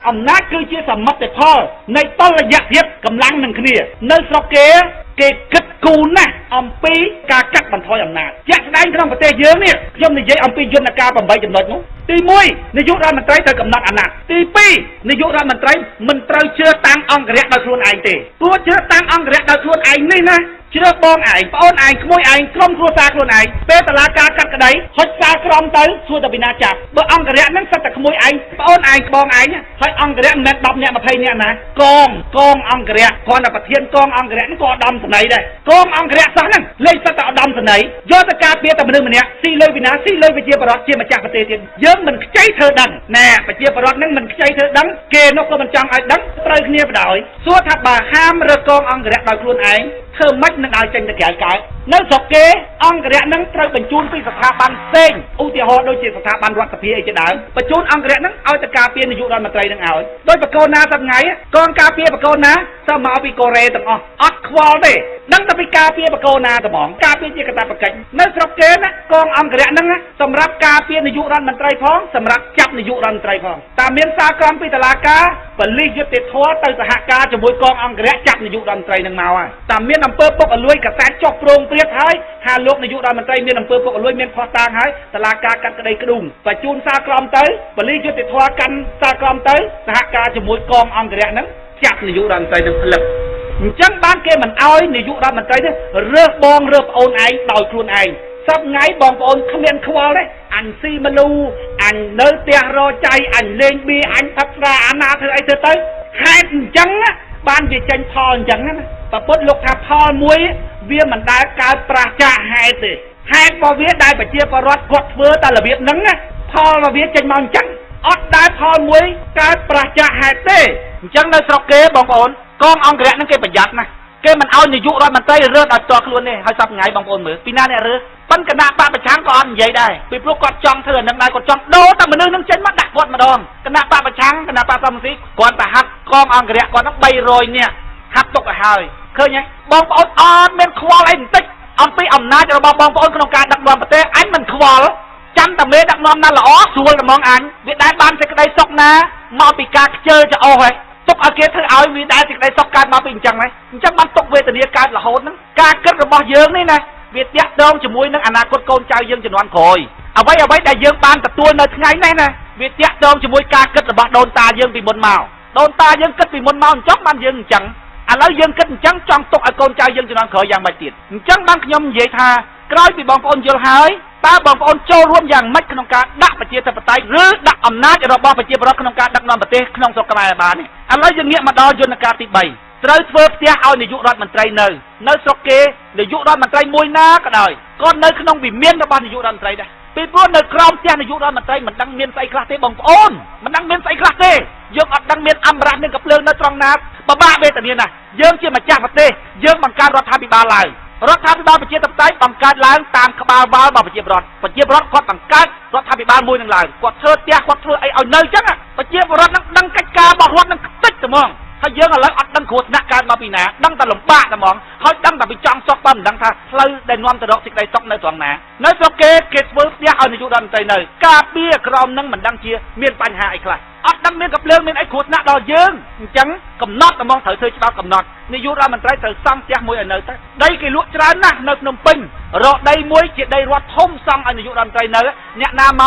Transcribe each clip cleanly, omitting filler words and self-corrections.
អំណាចគឺជាសមិទ្ធផលនៃតុល្យភាពកម្លាំងនឹងគ្នានៅស្រុកគេគេគិតគូរណាស់អំពីការកាត់បន្ថយអំណាចជាក់ស្ដែងក្នុងប្រទេសយើងនេះខ្ញុំនិយាយអំពីយន្តការ8ចំណុចនោះទី1នាយករដ្ឋមន្ត្រីត្រូវកំណត់អាណត្តិទី2នាយករដ្ឋមន្ត្រីមិនត្រូវជ្រើសតាំងអង្គរៈដោយខ្លួនឯងទេព្រោះជ្រើសតាំងអង្គរៈដោយខ្លួនឯងនេះណាជ្រើសបងឯងប្អូនឯងក្មួយឯងក្រុមគ្រួសារខ្លួនឯងពេលតឡាការកាត់ក្តីហុចសារក្រមទៅសួរតែពីណាចាប់បើអង្គរៈហ្នឹងសិតតែក្មួយឯងប្អូនឯងបងឯងហើយអង្គរៈមិនមែន10នាក់20នាក់ណាកងកងអង្គរៈគ្រាន់តែប្រធានកងអង្គរៈហ្នឹងក៏ឧត្តមសេនីយ៍ដែរកងអង្គរៈសោះហ្នឹងលេខសិតតែឧត្តមសេនីយ៍យកទៅការពារតែមនុស្សម្នាក់ស៊ីលុយពីណាស៊ីលុយប្រជាពលរដ្ឋជាម្ចាស់ប្រទេសទៀតយើងមិនខ្ចីធ្វើដឹងណែប្រជាពលរដ្ឋហ្នឹងមិនខ្ចីធ្វើដឹងគេនោះក៏មិនចង់ឲ្យដឹងត្រូវគ្នាបដ ாய் សួរថាបើហាមរើកងអង្គរៈដោយខ្លួនឯងធ្វើម៉េចនឹងឲ្យចេញទៅក្រៅកើតនៅស្រុកគេអង្គរៈនឹងត្រូវបញ្ជូនពីស្ថាប័នផ្សេងឧទាហរណ៍ដូចជាស្ថាប័នរដ្ឋសភាអីជាដើមបញ្ជូនអង្គរៈនឹងឲ្យទៅការពារនាយករដ្ឋមន្ត្រីនឹងឲ្យដោយបកូនណាសប្ងៃកងការពារបកូនណាសើមកពីកូរ៉េទាំងអស់អត់ខ្វល់ទេដឹងតែពីការពារបកូនណាត្មងការពារជាកតាបកិច្ចនៅស្រុកគេណាកងអង្គរៈនឹងសម្រាប់ការពារនាយករដ្ឋមន្ត្រីផងសម្រាប់ចាប់នាយករដ្ឋមន្ត្រីផងតាមមានសារក្រមពីតុលាការបលិសយុត្តិធម៌ទៅសហការជាមួយកងអង្គរៈចាប់នាយករដ្ឋមន្ត្រីនឹងមកហើយតាមមានអំពើពុករលួយកសែតចុះប្រងព្រាតហើយថាលោកនាយករដ្ឋមន្ត្រីមានអំពើពុករលួយមានភស្តុតាងហើយតឡាការកាត់ក្តីក្ដុងបញ្ជូនសារក្រមទៅបលិសយុត្តិធម៌កាន់សារក្រមទៅសហការជាមួយកងអង្គរៈនឹងចាប់នាយករដ្ឋមន្ត្រីនឹងផ្លឹកអញ្ចឹងបានគេមិនអោយនាយករដ្ឋមន្ត្រីនេះរើសបងរើសប្អូនឯងដោយខ្លួនឯងសប្ងៃបងប្អូនគ្មានខ្វល់ទេអញស៊ីមលូអញនៅផ្ទះរចៃអញលេងបៀអញផឹកស្រាអាណាធ្វើអីធ្វើទៅហេតុអញ្ចឹងបានវាចេញផលអញ្ចឹងណាប្រពុតលោកថាផលមួយវាមិនដែលកើតប្រាសចាកហេតុទេហេតុរបស់វាដែលប្រជាពលរដ្ឋគាត់ធ្វើតែរបៀបហ្នឹងណាផលរបស់វាចេញមកអញ្ចឹងអត់ដែលផលមួយកើតប្រាសចាកហេតុទេអញ្ចឹងនៅស្រុកគេបងប្អូនកងអង្គរៈហ្នឹងគេប្រយ័ត្នណាគេមិនឲ្យនាយករដ្ឋមន្ត្រីរើសឲ្យផ្ទាល់ខ្លួនទេហើយសប្ងៃបងប្អូនមើលពីណាអ្នករើសប៉ុនគណៈបកប្រឆាំងក៏អត់និយាយដែរពីព្រោះគាត់ចង់ធ្វើអានឹងដែរគាត់ចង់ដូរតែមនុស្សនឹងចេញមកដាក់គាត់ម្ដងគណៈបកប្រឆាំងគណៈបកសំស៊ីគាត់ទៅហាត់កងអង្គរៈគាត់ហ្នឹង300នាក់ហាត់ទុកឲ្យហើយឃើញទេបងប្អូនអត់មានខ្វល់អីបន្តិចអំពីអំណាចរបស់បងប្អូនក្នុងការដឹកនាំប្រទេសអញមិនខ្វល់ចាំតែមេដឹកនាំណាល្អស្រួលតែហ្មងអញវាដែលបានសេចក្តីសុខណាមកពីការខ្ជិលច្អោសហ៎ទុកឲ្យគេធ្វើឲ្យវាដែលសេចក្តីសុខកើតមកពីអញ្ចឹងហ៎អញ្ចឹងបានទុកវេទនាកើតរហូតហ្នឹងការគិតរបស់យើងនេះណាវាតាក់ទងជាមួយនឹងអនាគតកូនចៅយើងជំនាន់ក្រោយអ្វីអ្វីដែលយើងបានទទួលនៅថ្ងៃនេះណាវាតាក់ទងជាមួយការគិតរបស់ដូនតាយើងពីមុនមកដូនតាយើងគិតពីមុនមកអញ្ចឹងបានយើងអញ្ចឹងឥឡូវយើងគិតអញ្ចឹងចង់ទុកឲ្យកូនចៅយើងជំនាន់ក្រោយយ៉ាងម៉េចទៀតអញ្ចឹងបានខ្ញុំនិយាយថាក្រោយពីបងប្អូនយល់ហើយតើបងប្អូនចូលរួមយ៉ាងម៉េចក្នុងការដាក់ប្រជាធិបតេយ្យឬដាក់អំណាចរបស់ប្រជាពលរដ្ឋក្នុងការដឹកនាំប្រទេសក្នុងស្រុកខ្មែរបាននេះឥឡូវយើងងាកមកដល់យន្តការទី3ត្រូវធ្វើផ្ទះឲ្យនាយករដ្ឋមន្ត្រីនៅស្រុកគេនាយករដ្ឋមន្ត្រីមួយណាក៏ដោយក៏នៅក្នុងវិមានរបស់នាយករដ្ឋមន្ត្រីដែរពីព្រោះនៅក្រោមផ្ទះនាយករដ្ឋមន្ត្រីមិនដឹងមានស្អីខ្លះទេបងប្អូនមិនដឹងមានស្អីខ្លះទេយើងអត់ដឹងមានអមរៈមានកំភ្លើងនៅត្រង់ណាបបាក់វេទនាណាស់យើងជាម្ចាស់ប្រទេសយើងបង្កើតរដ្ឋាភិបាលឡើងរដ្ឋាភិបាលប្រជាធិបតេយ្យបង្កើតឡើងតាមក្បាលវ៉ាល់របស់ប្រជាពលរដ្ឋប្រជាពលរដ្ឋគាត់បង្កើតរដ្ឋាភិបាលមួយនឹងឡើងគាត់ធ្វើផ្ទះគាត់ធ្វើអីឲ្យនៅអញ្ចឹងប្រជាពលរដ្ឋនឹងដឹងកិច្ចការរបស់រដ្ឋនឹងខ្ទេចត្មងហើយយើងឥឡូវអត់ដឹងគ្រោះថ្នាក់កើតមកពីណាដឹងតែលំបាកតែហ្មងហើយដឹងតែពីចង់សុខបើមិនដឹងថាផ្លូវដែលនាំទៅរកសេចក្តីសុខនៅត្រង់ណានៅស្រុកគេគេធ្វើផ្ទះឲ្យនាយករដ្ឋមន្ត្រីនៅការពារក្រមនឹងមិនដឹងជាមានបញ្ហាអីខ្លះអត់ដឹងមានកំភ្លើងមានអីគ្រោះថ្នាក់ដល់យើងអញ្ចឹងកំណត់តែហ្មងត្រូវធ្វើច្បាប់កំណត់នាយករដ្ឋមន្ត្រីត្រូវសង់ផ្ទះមួយឲ្យនៅទៅដីគេលក់ច្រើនណាស់នៅភ្នំពេញរកដីមួយជាដីរដ្ឋធំសង់ឲ្យនាយករដ្ឋមន្ត្រីនៅអ្នកណាមក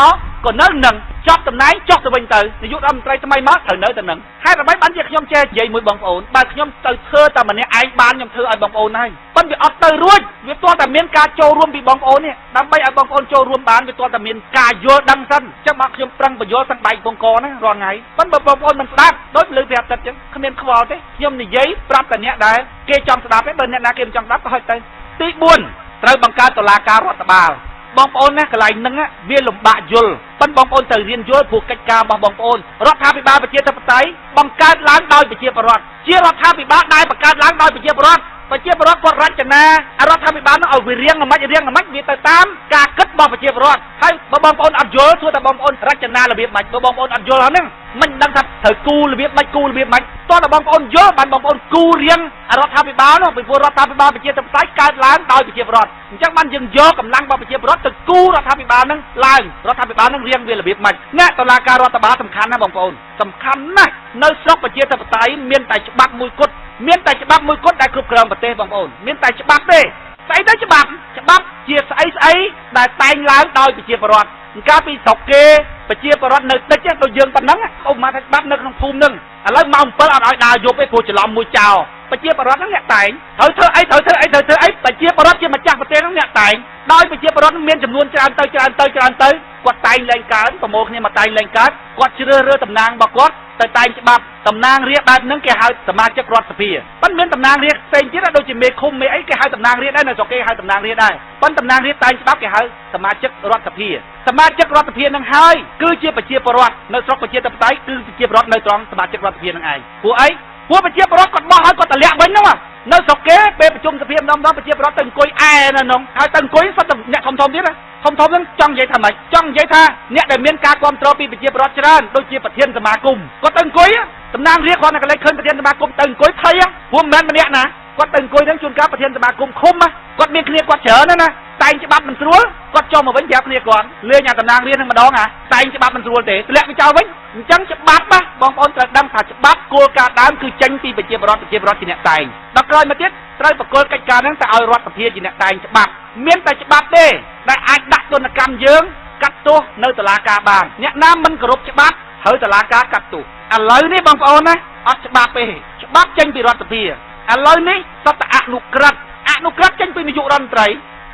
ក៏នៅនឹងចប់តំណែងចុះទៅវិញទៅនាយករដ្ឋមន្ត្រីថ្មីមកត្រូវនៅតែនឹងហេតុអ្វីបានជាខ្ញុំចេះនិយាយមួយបងប្អូនបើខ្ញុំទៅធ្វើតែម្នាក់ឯងបានខ្ញុំធ្វើឲ្យបងប្អូនហើយប៉ុន្តែវាអត់ទៅរួចវាទាល់តែមានការចូលរួមពីបងប្អូននេះដើម្បីឲ្យបងប្អូនចូលរួមបានវាទាល់តែមានការយល់ដឹងសិនអញ្ចឹងមកខ្ញុំប្រឹងបញ្យល់ទាំងបែកពងកណារាល់ថ្ងៃប៉ុន្តែបើបងប្អូនមិនស្ដាប់ដូចលើព្រះអាទិត្យអញ្ចឹងគ្មានខ្វល់ទេខ្ញុំនិយាយប្រាប់តែអ្នកដែលគេចង់ស្ដាប់ទេបើអ្នកណាគេមិនចង់ស្ដាប់ក៏ហុចទៅទី4ត្រូវបង្កើតតុលាការរដ្ឋបាលបងប្អូនណាកន្លែងហ្នឹងវាលំបាកយល់ប៉ុន្តែបងប្អូនត្រូវរៀនយល់ព្រោះកិច្ចការរបស់បងប្អូនរដ្ឋាភិបាលប្រជាធិបតេយ្យបង្កើតឡើងដោយប្រជាពលរដ្ឋជារដ្ឋាភិបាលដែលបង្កើតឡើងដោយប្រជាពលរដ្ឋប្រជាពលរដ្ឋគាត់រចនារដ្ឋាភិបាលនោះឲ្យវារៀងមិនរៀងមិនវាទៅតាមការគិតរបស់ប្រជាពលរដ្ឋហើយបើបងប្អូនអត់យល់សួរតែបងប្អូនរចនារបៀបម៉េចបើបងប្អូនអត់យល់ហ្នឹងមិនដឹងថាត្រូវគូរបៀបម៉េចគូរបៀបម៉េចតោះតែបងប្អូនយល់បានបងប្អូនគូរៀងរដ្ឋាភិបាលនោះពីព្រោះរដ្ឋាភិបាលប្រជាធិបតេយ្យកើតឡើងដោយប្រជាពលរដ្ឋអញ្ចឹងបានយើងយកកម្លាំងរបស់ប្រជាពលរដ្ឋទៅគូរដ្ឋាភិបាលហ្នឹងឡើងរដ្ឋាភិបាលហ្នឹងរៀងវារបៀបម៉េចអ្នកតុលាការរដ្ឋបាលសំខាន់ណាស់បងប្អូនសំខាន់ណាស់ នៅស្រុកប្រជាធិបតេយ្យមានតែច្បាប់មួយគត់មានតែច្បាប់មួយគត់ដែលគ្រប់គ្រងប្រទេសបងប្អូនមានតែច្បាប់ទេស្អីទៅច្បាប់ច្បាប់ជាស្អីស្អីដែលតែងឡើងដោយប្រជាពលរដ្ឋកាលពីស្រុកគេប្រជាពលរដ្ឋនៅតិចដូចយើងប៉ុណ្ណឹងឧបមាថាច្បាប់នៅក្នុងភូមិហ្នឹងឥឡូវម៉ោង7អត់ឲ្យដើរយប់ទេព្រោះច្រឡំមួយចោលប្រជាពលរដ្ឋហ្នឹងអ្នកតែងត្រូវធ្វើអីត្រូវធ្វើអីត្រូវធ្វើអីប្រជាពលរដ្ឋជាម្ចាស់ប្រទេសហ្នឹងអ្នកតែងដោយប្រជាពលរដ្ឋមានចំនួនច្រើនទៅច្រើនទៅច្រើនទៅគាត់តែងលែងកើតប្រមូលគ្នាមកតែងលែងកើតគាត់ជ្រើសរើសតំណាងរបស់គាត់ទៅតែងច្បាប់តំណាងរាស្ត្របែបហ្នឹងគេហៅសមាជិករដ្ឋសភាប៉ុន្តែមានតំណាងរាស្ត្រផ្សេងទៀតដូចជាមេឃុំមេអីគេហៅតំណាងរាស្ត្រដែរនៅស្រុកគេហៅតំណាងរាស្ត្រដែរប៉ុន្តែតំណាងរាស្ត្រតែងច្បាប់គេហៅសមាជិករដ្ឋសភាសមាជិករដ្ឋសភានឹងហើយគឺជាប្រជាពលរដ្ឋនៅស្រុកប្រជាធិបតេយ្យគឺប្រជាពលរដ្ឋនៅត្រង់សមាជិករដ្ឋសភានឹងឯងពួកអីពួកប្រជាពលរដ្ឋគាត់បោះឲ្យគាត់តម្លាក់វិញហ្នឹងនៅស្រុកគេពេលប្រជុំសភាម្ដងម្ដងប្រជាពលរដ្ឋទៅអង្គុយអែនៅក្នុងហើយទៅអង្គុយសុទ្ធតែអ្នកធំធំទៀតណាធំធំហ្នឹងចង់និយាយថាម៉េចចង់និយាយថាអ្នកដែលមានការគ្រប់គ្រងពីប្រជាពលរដ្ឋច្រើនដូចជាប្រធានសមាគមគាត់ទៅអង្គុយតំណាងរាស្ត្រគាត់នៅកន្លែងឃើញប្រធានសមាគមទៅអង្គុយភ័យព្រោះមិនមែនម្នាក់ណាគាត់ទៅអង្គុយហ្នឹងជួនកាលប្រធានសមាគមឃុំគាត់មានគ្នាគាត់ច្រើនណាតែងច្បាប់មិនស្រួលគាត់ចុះមកវិញប្រាប់គ្នាគាត់លេងអាតំណាងរាស្ត្រហ្នឹងម្ដងអាតែងច្បាប់មិនស្រួលទេធ្លាក់វាចោលវិញអញ្ចឹងច្បាប់ណាបងប្អូនត្រូវដឹងថាច្បាប់គោលការណ៍ដើមគឺចេញពីប្រជាពលរដ្ឋប្រជាពលរដ្ឋជាអ្នកតែងដល់ក្រោយមកទៀតត្រូវបកគលកិច្ចការហ្នឹងទៅឲ្យរដ្ឋសភាជាអ្នកតែងច្បាប់មានតែច្បាប់ទេដែលអាចដាក់ទណ្ឌកម្មយើងកាត់ទោសនៅតុលាការបានអ្នកណាមិនគោរពច្បាប់ត្រូវតុលាការកាត់ទោសឥឡូវនេះបងប្អូនណាអត់ច្បាប់ទេច្បាប់ចេញពីរដ្ឋសភាឥឡូវនេះសត្វតែអនុក្រឹត្យអនុក្រឹត្យចេញពីនាយករដ្ឋមន្ត្រី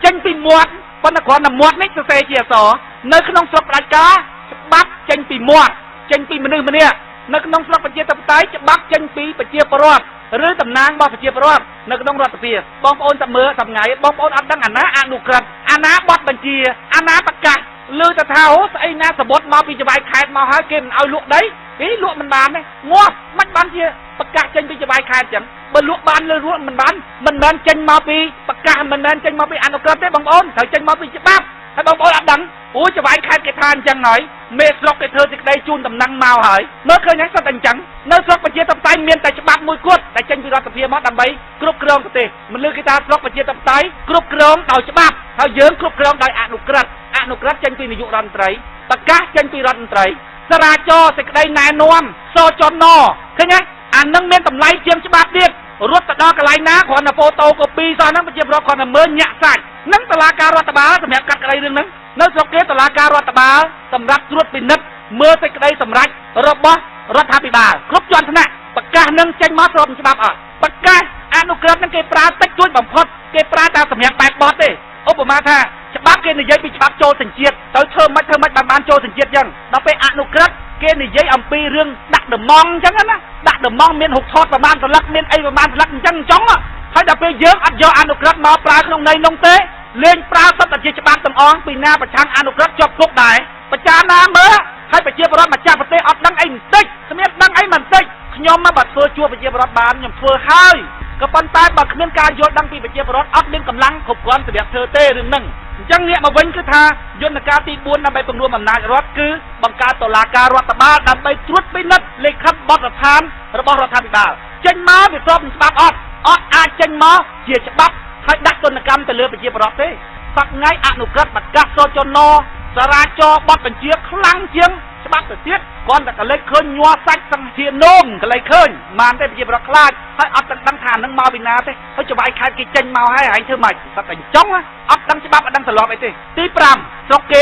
ចេញពីមាត់ប៉ុន្តែគ្រាន់តែមាត់នេះសរសេរជាអក្សរនៅក្នុងស្រុកផ្ដាច់ការច្បាប់ចេញពីមាត់ចេញពីមនុស្សម្នាក់នៅក្នុងស្រុកប្រជាធិបតេយ្យច្បាប់ចេញពីប្រជាពលរដ្ឋឬតំណាងរបស់ប្រជាពលរដ្ឋនៅក្នុងរដ្ឋសភាបងប្អូនតែមើលសម្ងាយបងប្អូនអត់ដឹងអាណាអនុក្រឹត្យអាណាបទបញ្ជាអាណាប្រកាសលើទៅថាអូស្អីណាសបុតមកពីចវាយខេតមកហើយគេមិនឲ្យលក់ដីពីលក់មិនបានទេងាប់មិនបានជាប្រកាសចេញពីចវាយខេតចឹងបើលក់បានលើលក់មិនបានមិនមែនចេញមកពីប្រកាសមិនមែនចេញមកពីអនុក្រឹត្យទេបងប្អូនត្រូវចេញមកពីច្បាប់ហើយបងប្អូនអត់ដឹងអូចវាយខេតគេថាអញ្ចឹងហើយមេស្រុកគេធ្វើសេចក្តីជូនដំណឹងមកហើយមើលឃើញហើយសុទ្ធតែអញ្ចឹងនៅស្រុកប្រជាធិបតេយ្យមានតែច្បាប់មួយគត់ដែលចេញពីរដ្ឋសភាមកដើម្បីគ្រប់គ្រងប្រទេសមិនលើគេថាស្រុកប្រជាធិបតេយ្យគ្រប់គ្រងដោយច្បាប់ហើយយើងគ្រប់គ្រងដោយអនុក្រឹត្យអនុក្រឹត្យចេញពីនាយករដ្ឋមន្ត្រីប្រកាសចេញពីរដ្ឋមន្ត្រីសារាចរសេចក្តីណែនាំសចនឃើញទេអានឹងមានតម្លៃជាងច្បាប់ទៀតរត់ទៅដល់កន្លែងណាគ្រាន់តែហ្វូតូកូពីសោះហ្នឹងប្រជាពលរដ្ឋគ្រាន់តែមើលញាក់សាច់នឹងតឡាការរដ្ឋបាលសម្រាប់កាត់ក្តីរឿងហ្នឹងនៅស្រុកគេតឡាការរដ្ឋបាលសម្រាប់ត្រួតពិនិត្យមើលសេចក្តីសម្រេចរបស់រដ្ឋាភិបាលគ្រប់ជាន់ថ្នាក់ប្រកាសនឹងចេញមកស្របនឹងច្បាប់អត់ប្រកាសអនុក្រឹត្យនឹងគេប្រើតិចតួចបំផុតគេប្រើតែសម្រាប់បែបបត់ទេឧបមាថាច្បាប់គេនិយាយពីច្បាប់ចូលសញ្ជាតិទៅធ្វើម៉េចធ្វើម៉េចបានបានចូលសញ្ជាតិចឹងដល់ពេលអនុក្រឹត្យគេនិយាយអំពីរឿងដាក់ដំងអញ្ចឹងណាដាក់ដំងមានហុកថតប្រមាណសន្លឹកមានអីប្រមាណសន្លឹកអញ្ចឹងអញ្ចឹងហើយដល់ពេលយើងអត់យកអនុក្រឹត្យមកប្រើក្នុងន័យនោះទេលេងប្រើសុទ្ធតែជាច្បាប់ទាំងអស់ពីណាប្រឆាំងអនុក្រឹត្យជាប់គុកដែរប្រចារណាមើលហើយប្រជាពលរដ្ឋម្ចាស់ប្រទេសអត់ដឹងអីបន្តិចគ្មានដឹងអីបន្តិចខ្ញុំមកបើធ្វើជួបប្រជាពលរដ្ឋបានខ្ញុំធ្វើហើយក៏ប៉ុន្តែបើគ្មានការយល់ដឹងពីប្រជាពលរដ្ឋអត់មានកម្លាំងគ្រប់គ្រាន់សម្រាប់ធ្វើទេរឿងហ្នឹងអញ្ចឹងងាកមកវិញគឺថាយន្តការទី4ដើម្បីពង្រួមអំណាចរដ្ឋគឺបង្កើតតុលាការរដ្ឋបាលដើម្បីត្រួតពិនិត្យលិខិតបទដ្ឋានរបស់រដ្ឋាភិបាលចេញមកវាស្របនឹងច្បាប់អត់អត់អាចចេញមកជាច្បាប់ហើយដាក់ទណ្ឌកម្មទៅលើប្រជាពលរដ្ឋទេសប្ថ្ងៃអនុក្រឹត្យប្រកាសសចនសារាចរបទបញ្ជាខ្លាំងជាងច្បាប់ទៅទៀតគ្រាន់តែកលេចឃើញញ័រសាច់សង្ធានោមកលេចឃើញបានទេប្រជាពលរដ្ឋខ្លាចហើយអត់ដឹងថានឹងមកពីណាទេហើយចវាយខេតគេចេញមកហើយឯងធ្វើម៉េចសត្វតែចង់អត់ដឹងច្បាប់អត់ដឹងទម្លាប់អីទេទី5ស្រុកគ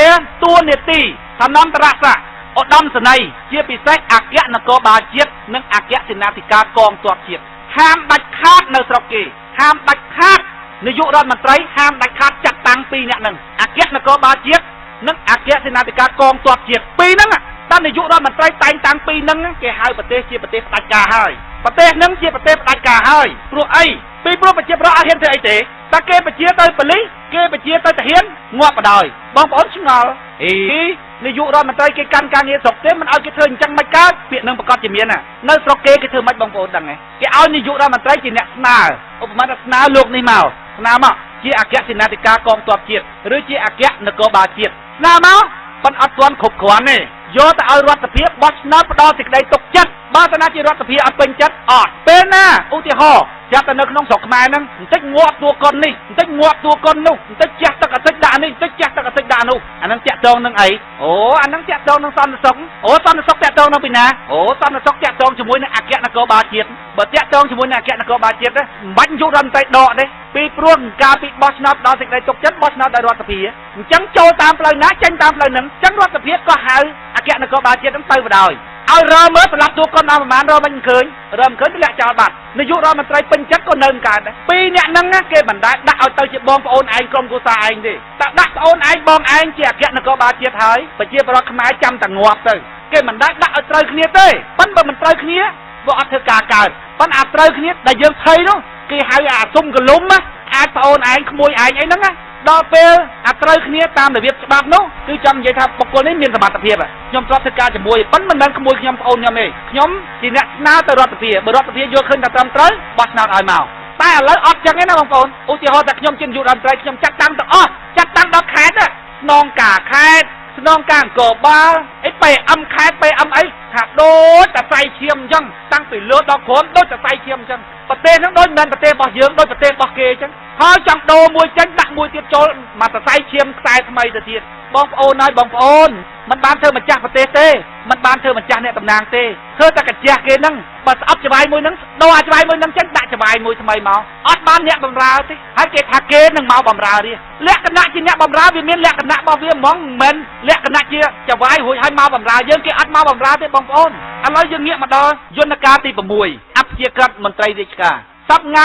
េតួនាទីឋានន្តរស័ក្តិឧត្តមសេនីយ៍ជាពិសេសអគ្គនគរបាលជាតិនិងអគ្គសេនាធិការកងទ័ពជាតិហាមដាច់ខាតនៅស្រុកគេហាមដាច់ខាតនាយករដ្ឋមន្ត្រីហាមដាច់ខាតចាត់តាំងពីរអ្នកហ្នឹងអគ្គនគរបាលជាតិនិងអគ្គសេនាធិការកងទ័ពជាតិពីរហ្នឹងតាមនាយករដ្ឋមន្ត្រីតែងតាំងពីរហ្នឹងគេហៅប្រទេសជាប្រទេសផ្ដាច់ការហើយប្រទេសហ្នឹងជាប្រទេសផ្ដាច់ការហើយព្រោះអីពីព្រោះប្រជាពលរដ្ឋអត់ហ៊ានធ្វើអីទេតែគេបញ្ជាទៅប៉ូលីសគេបញ្ជាទៅទាហានងាប់បណ្ដោយបងប្អូនឆ្ងល់អីនាយករដ្ឋមន្ត្រីគេកាន់ការងារស្រុកទេមិនឲ្យគេធ្វើអញ្ចឹងមិនកើតពាក្យនឹងប្រកាសជាមានណានៅស្រុកគេគេធ្វើមិនបងប្អូនដឹងទេគេឲ្យនាយករដ្ឋមន្ត្រីជាអ្នកស្នើឧបមាថាស្នើលោកនេះមកស្នើមកជាអគ្គសេនាធិការកងទ័ពជាតិឬជាអគ្គនគរបាលជាតិស្នើមកប៉ុន្តែអត់ទាន់គ្រប់គ្រាន់ទេយកទៅឲ្យរដ្ឋសភាបោះឆ្នោតផ្ដល់សេចក្តីទុកចិត្ត បើសិនណាជារដ្ឋសភាអត់ពេញចិត្តអត់ពេលណាឧទាហរណ៍ចាប់តែនៅក្នុងស្រុកខ្មែរហ្នឹងបន្តិចងាប់តួកុននេះបន្តិចងាប់តួកុននោះបន្តិចជះទឹកអាសិចដាក់នេះបន្តិចជះទឹកអាសិចដាក់នោះអាហ្នឹងតាក់ទងនឹងអីអូអាហ្នឹងតាក់ទងនឹងសន្តិសុខអូសន្តិសុខតាក់ទងនឹងពីណាអូសន្តិសុខតាក់ទងជាមួយនឹងអគ្គនគរបាលជាតិបើតាក់ទងជាមួយនឹងអគ្គនគរបាលជាតិមិនបាច់យករដ្ឋមន្ត្រីដកទេពីព្រោះការពីបោះឆ្នោតដល់សេចក្តីទុកចិត្តបោះឆ្នោតដោយរដ្ឋសភាអញ្ចឹងចូលតាមផ្លូវណាចេញតាមផ្លូវហ្នឹងអញ្ចឹងរដ្ឋសភាក៏ហៅអគ្គនគរបាលជាតិហ្នឹងទៅបណ្ដោយឲ្យរើមើលសម្រាប់តួកុនដល់ប្រហែលរើមិនឃើញរើមិនឃើញទម្លាក់ចោលបាត់នាយករដ្ឋមន្ត្រីពេញចិត្តក៏នៅមិនកើតដែរពីរអ្នកហ្នឹងគេមិនដែលដាក់ឲ្យទៅជាបងប្អូនឯងក្រុមគ្រួសារឯងទេតែដាក់ប្អូនឯងបងឯងជាអគ្គនគរបាលជាតិហើយប្រជាពលរដ្ឋខ្មែរចាំតែងាប់ទៅគេមិនដែលដាក់ឲ្យត្រូវគ្នាទេប៉ិនបើមិនត្រូវគ្នាវាអត់ធ្វើការកើតប៉ិនអាត្រូវគ្នាដែលយើងភ័យនោះគេហៅអាសុំកលុំណាអាចប្អូនឯងក្មួយឯងអីហ្នឹងណាដល់ពេលអាត្រូវគ្នាតាមរបៀបច្បាប់នោះគឺចង់និយាយថាបុគ្គលនេះមានសមត្ថភាពខ្ញុំធ្លាប់ធ្វើការជាមួយប៉ុន្តែមិនមែនក្មួយខ្ញុំប្អូនខ្ញុំទេខ្ញុំជាអ្នកស្នើទៅរដ្ឋសភាបើរដ្ឋសភាយល់ឃើញថាត្រឹមត្រូវបោះឆ្នោតឲ្យមកតែឥឡូវអត់ចឹងទេណាបងប្អូនឧទាហរណ៍ថាខ្ញុំជានាយករដ្ឋមន្ត្រីខ្ញុំចាត់តាំងទាំងអស់ចាត់តាំងដល់ខេត្តស្នងការខេត្តស្នងការអង្គបាលអី PM ខេត្ត PM អីថាដូចតែសៃឈាមអញ្ចឹងតាំងពីលើដល់ក្រោមដូចតែសៃឈាមអញ្ចឹងប្រទេសហ្នឹងដូចមិនមែនប្រទេសរបស់យើងដូចប្រទេសរបស់គេអញ្ចឹងហើយចង់ដូរមួយចេញដាក់មួយទៀតចូលមកសរសៃឈាមខ្សែថ្មីទៅទៀតបងប្អូនហើយបងប្អូនមិនបានធ្វើម្ចាស់ប្រទេសទេមិនបានធ្វើម្ចាស់អ្នកតំណាងទេធ្វើតែកាជះគេហ្នឹងបើស្អប់ច្បាយមួយហ្នឹងដូរអាច្បាយមួយហ្នឹងចេញដាក់ច្បាយមួយថ្មីមកអត់បានអ្នកបំរើទេហើយគេថាគេនឹងមកបំរើរាលក្ខណៈជាអ្នកបំរើវាមានលក្ខណៈរបស់វាហ្មងមិនមែនលក្ខណៈជាច្បាយរួចហើយមកបំរើយើងគេអត់មកបំរើទេបងប្អូនឥឡូវយើងងាកមកដល់យន្តការទី6អព្យាក្រឹតមន្ត្រីរាជការសប្ងៃ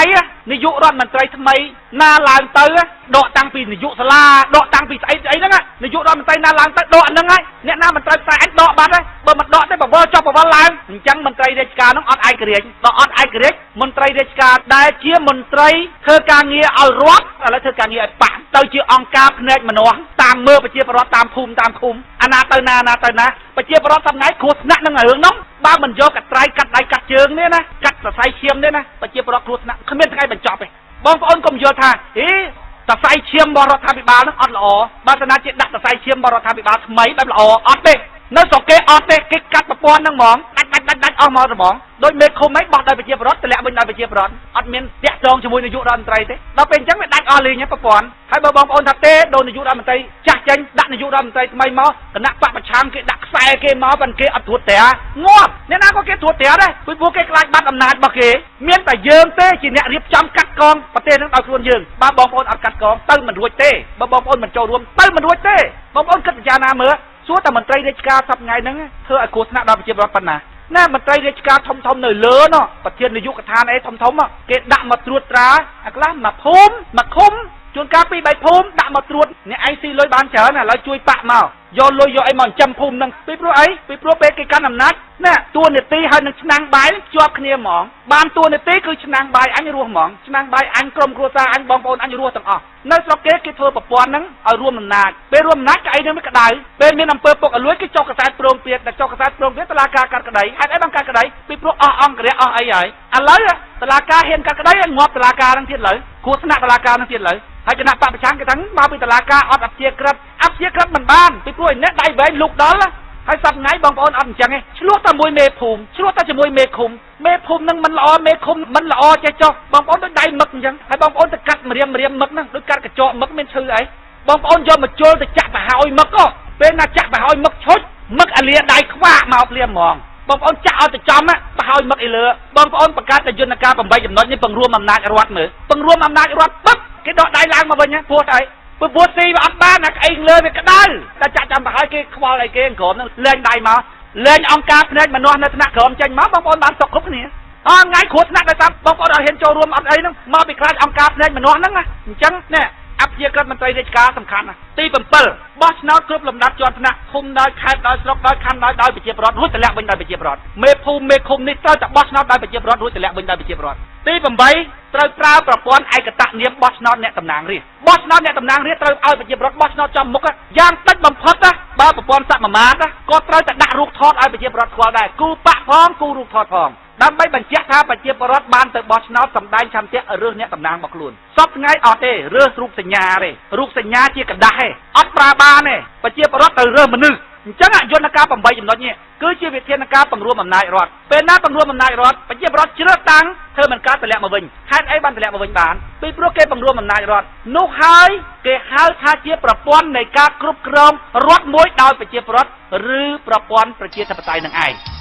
នាយករដ្ឋមន្ត្រីថ្មីណាឡើងទៅដកតាំងពីនាយកសាលាដកតាំងពីស្អីស្អីហ្នឹងនាយករដ្ឋមន្ត្រីណាឡើងទៅដកហ្នឹងហើយអ្នកណាមន្ត្រីផ្សាយអញដកបាត់ហើយបើមិនដកទេបវរចុះបវរឡើងអញ្ចឹងមន្ត្រីរាជការហ្នឹងអត់ឯករាជ្យដល់អត់ឯករាជ្យមន្ត្រីរាជការដែលជាមន្ត្រីធ្វើការងារឲ្យរដ្ឋឥឡូវធ្វើការងារឲ្យបាក់ទៅជាអង្គការភ្នែកម្នាស់តាមមើលប្រជាពលរដ្ឋតាមភូមិតាមឃុំអាណាទៅណាអាណាទៅណាប្រជាពលរដ្ឋសប្ងៃគ្រោះថ្នាក់នឹងរឿងហ្នឹងបើមិនយកកត្រៃកាត់ដៃកាត់ជើងនេះណាកាត់សរសៃឈាមនេះណាប្រជាពលរដ្ឋគ្រោះថ្នាក់គ្មានថ្ងៃបញ្ចប់ទេបងប្អូនកុំយល់ថាហេសរសៃឈាមរបស់រដ្ឋាភិបាលនឹងអត់ល្អបើសិនណាជាដាក់សរសៃឈាមរបស់រដ្ឋាភិបាលថ្មីបែបល្អអត់ទេនៅស្រុកគេអត់ទេគេកាត់ប្រព័ន្ធហ្នឹងហ្មងដាច់ដាច់ដាច់ដាច់អស់មកហ្មងដោយមេឃុំអីបោះដោយប្រជាពលរដ្ឋតម្លាក់វិញដោយប្រជាពលរដ្ឋអត់មានតាក់ទងជាមួយនាយករដ្ឋមន្ត្រីទេដល់ពេលអញ្ចឹងវាដាច់អស់លេងប្រព័ន្ធហើយបើបងប្អូនថាទេដូននាយករដ្ឋមន្ត្រីចាស់ចេញដាក់នាយករដ្ឋមន្ត្រីថ្មីមកគណៈបកប្រឆាំងគេដាក់ខ្សែគេមកប៉ុន្តែគេអត់ត្រួតត្រាងាប់អ្នកណាក៏គេត្រួតត្រាដែរពីព្រោះគេខ្លាចបាត់អំណាចរបស់គេមានតែយើងទេជាអ្នករៀបចំកាត់កងប្រទេសនឹងដោយខ្លួនយើងបើបងប្អូនអត់កាត់កងទៅមិនរួចទេបើបងប្អូនមិនចូលរួមទៅមិនរួចទេបងប្អូនគិតពិចារណាមើលសួរតែមន្ត្រីរាជការសប្តាហ៍ហ្នឹងធ្វើឲ្យគ្រោះថ្នាក់ដល់ប្រជាពលរដ្ឋប៉ុណ្ណាណាមន្ត្រីរាជការធំធំនៅលើនោះប្រធាននាយកដ្ឋានអីធំធំគេដាក់មកត្រួតត្រាអាខ្លះមកភូមិមកឃុំជួនកាលពី3ភូមិដាក់មកត្រួតអ្នកឯងស៊ីលុយបានច្រើនឥឡូវជួយប៉ាក់មកយកលុយយកអីមកចិញ្ចឹមភូមិហ្នឹងពីព្រោះអីពីព្រោះពេលគេកាន់អំណាចណាតួនាទីហើយនឹងឆ្នាំងបាយជាប់គ្នាហ្មងបានតួនាទីគឺឆ្នាំងបាយអញរស់ហ្មងឆ្នាំងបាយអញក្រុមគ្រួសារអញបងប្អូនអញរស់ទាំងអស់នៅស្រុកគេគេធ្វើប្រព័ន្ធហ្នឹងឲ្យរួមអំណាចពេលរួមអំណាចក្អីហ្នឹងវាក្តៅពេលមានអំពើពុករលួយគេចុះកាសែតព្រមទៀតតែចុះកាសែតព្រមទៀតតឡាការកាត់ក្តីហេតុអីបានកាត់ក្តីពីព្រោះអស់អង្គរៈអស់អីហើយឥឡូវតឡាការហ៊ានកាត់ក្តីងាប់តឡាការហ្នឹងទៀតលើគ្រោះថ្នាក់តឡាការហ្នឹងទៀតលើហើយគណៈបកប្រឆាំងគេថាមកពីតឡាការអត់អព្យាក្រឹតអព្យាក្រឹតមិនបានពីព្រោះឯនេះដៃវែងលូកដល់ហើយសប្ថ្ងៃបងប្អូនអត់អញ្ចឹងទេឆ្លោះតែមួយមេភូមិឆ្លោះតែជាមួយមេឃុំមេភូមិនឹងមិនល្អមេឃុំមិនល្អចេះចុះបងប្អូនដូចដៃមឹកអញ្ចឹងហើយបងប្អូនទៅកាត់ម្រាមម្រាមមឹកហ្នឹងដូចកាត់កញ្ចក់មឹកមានឈឺអីបងប្អូនយកមកជុលទៅចាក់ប្រហើយមឹកពេលណាចាក់ប្រហើយមឹកឈុចមឹកអាលាដៃខ្វាក់មកភ្លាមហ្មងបងប្អូនចាក់ឲ្យទៅចំប្រហើយមឹកអីលើបងប្អូនបង្កើតតែយន្តការ8ចំណុចនេះពង្រួមអំណាចរដ្ឋមើលពង្រួមអំណាចរដ្ឋពឹកគេដកដៃឡើងមកវិញណាព្រោះអីព្រោះស៊ីវាអត់បានអាក្អីលើវាក្តៅតែចាក់ចាំប្រហើយគេខ្វល់អីគេក្រមហ្នឹងលែងដៃមកលែងអង្គការភ្នែកម្នាស់នៅថ្នាក់ក្រមចេញមកបងប្អូនបានសុខគ្រប់គ្នាអស់ថ្ងៃគ្រោះថ្នាក់ដោយសារបងប្អូនអត់ហ៊ានចូលរួមអត់អីហ្នឹងមកពីខ្លាចអង្គការភ្នែកម្នាស់ហ្នឹងណាអញ្ចឹងនេះអព្យាក្រឹតមន្ត្រីរាជការសំខាន់ណាទី7បោះឆ្នោតគ្រប់លំដាប់ជាន់ថ្នាក់ឃុំដោយខេត្តដោយស្រុកដោយខណ្ឌដោយប្រជាពលរដ្ឋរួចតម្លាក់វិញដោយប្រជាពលរដ្ឋមេភូមិមេឃុំនេះត្រូវតែបោះឆ្នោតដោយប្រជាពលរដ្ឋរួចតម្លាក់វិញដោយប្រជាពលរដ្ឋទី8ត្រូវប្រើប្រព័ន្ធឯកតនាមបោះឆ្នោតអ្នកតំណាងរាស្ត្របោះឆ្នោតអ្នកតំណាងរាស្ត្រត្រូវឲ្យប្រជាពលរដ្ឋបោះឆ្នោតចំមុខយ៉ាងតិចបំផុតណាបើប្រព័ន្ធសមាមាត្រក៏ត្រូវតែដាក់រូបថតឲ្យប្រជាពលរដ្ឋស្គាល់ដែរគូបាក់ផងគូរូបថតផងដើម្បីបញ្ជាក់ថាប្រជាពលរដ្ឋបានទៅបោះឆ្នោតសម្ដែងឆន្ទៈរើសអ្នកតំណាងរបស់ខ្លួនសពថ្ងៃអត់ទេរើសរូបសញ្ញាទេរូបសញ្ញាជាกระดาษទេអត់ប្រើបានទេប្រជាពលរដ្ឋត្រូវរើសមនុស្ស អញ្ចឹងយន្តការ8ចំណុចនេះគឺជាវិធានការបង្រួមអំណាចរដ្ឋពេលណាបង្រួមអំណាចរដ្ឋប្រជាពលរដ្ឋជ្រើសតាំងធ្វើមិនកើតតម្លាក់មកវិញហេតុអីបានតម្លាក់មកវិញបានពីព្រោះគេបង្រួមអំណាចរដ្ឋនោះហើយគេហៅថាជាប្រព័ន្ធនៃការគ្រប់គ្រងរដ្ឋមួយដោយប្រជាពលរដ្ឋឬប្រព័ន្ធប្រជាធិបតេយ្យនឹងឯង។